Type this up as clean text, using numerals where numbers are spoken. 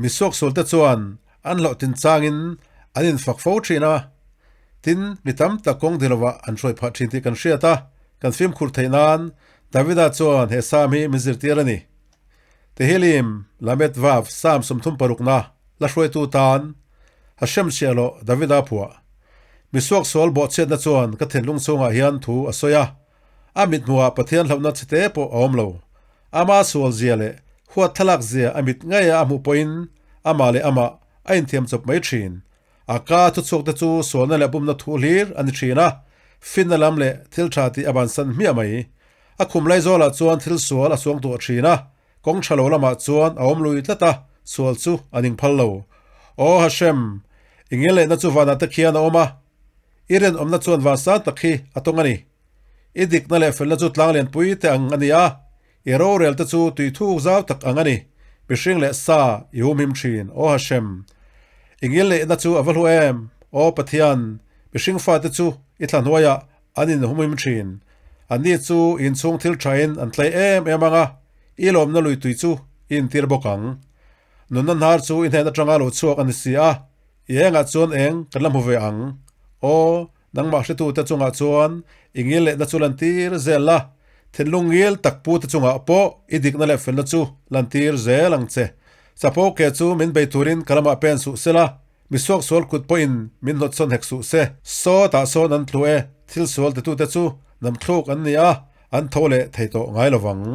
Mi suaksualte chuan an hlauhtin changin an infak fo thin a, tin, mi tam tak kawng di lovah an hruai phah thin tih kan hriat a, kan fimkhur theih nan Davida chuan he Sam hi min zirtir a ni. Tehilim, Lamed Vav, Sam 36na, la hruaitu tan, Hashem Shialoh, Davida phuah. Mi suaksual bawhchhiatna chuan ka thinlung chhungah hian thu a sawi a, A mit hmuhah Pathian hlauhna chhete pawh a awm lo. Ama sual zia leh huat thlalak zia a mit ngaia a hmuh pawhin amah leh amah a inthiam chawp mai thin. A ka thuchhuak te chu sualna leh bumna thu hlir a ni thin a, finna lam leh thil tha tih a bansan hmiah mai. A khum laizawlah chuan thil sual a suang duah thin a, kawng tha lo lamah chuan a awm lui tlat a, sual chu a ning phal lo. Aw Hashem, i ngelehna chu vanah te khian a awm a, i rinawmna chuan van sang tak hi a tawng a ni. I dikna leh felna chu tlang lianpui te ang a ni a, i rorel te chu tui thuk zau tak ang a ni. Mihring leh sa i humhim thin, Aw Hashem. I ngil neihna chu a va hlu em, Aw Pathian, mihring fate chu i thla hnuaiah an inhumhim thin. Anni chu i inchhung thil thain an tlai em em ang a, i lawmna lui tui chu i intir bawk ang. Nunna hnar chu i hnen atanga lo chhuak a ni si a, i engah chuan eng kan la hmu ve ang, Aw Nangmah hretute chungah chuan i ngil lehna chu lantir zel la, thinlung ngil tak pute chungah pawh i dikna leh felna chu lantir zel ang che. Chapo ke chu min bei turin ka lamah pen suh se la, mi suaksual kut pawhin min hnawtsawn hek suh se. Saw tah sawn an tlu e, thil sual titute chu namthluk an ni a, an tho leh thei tawh ngai lo vang.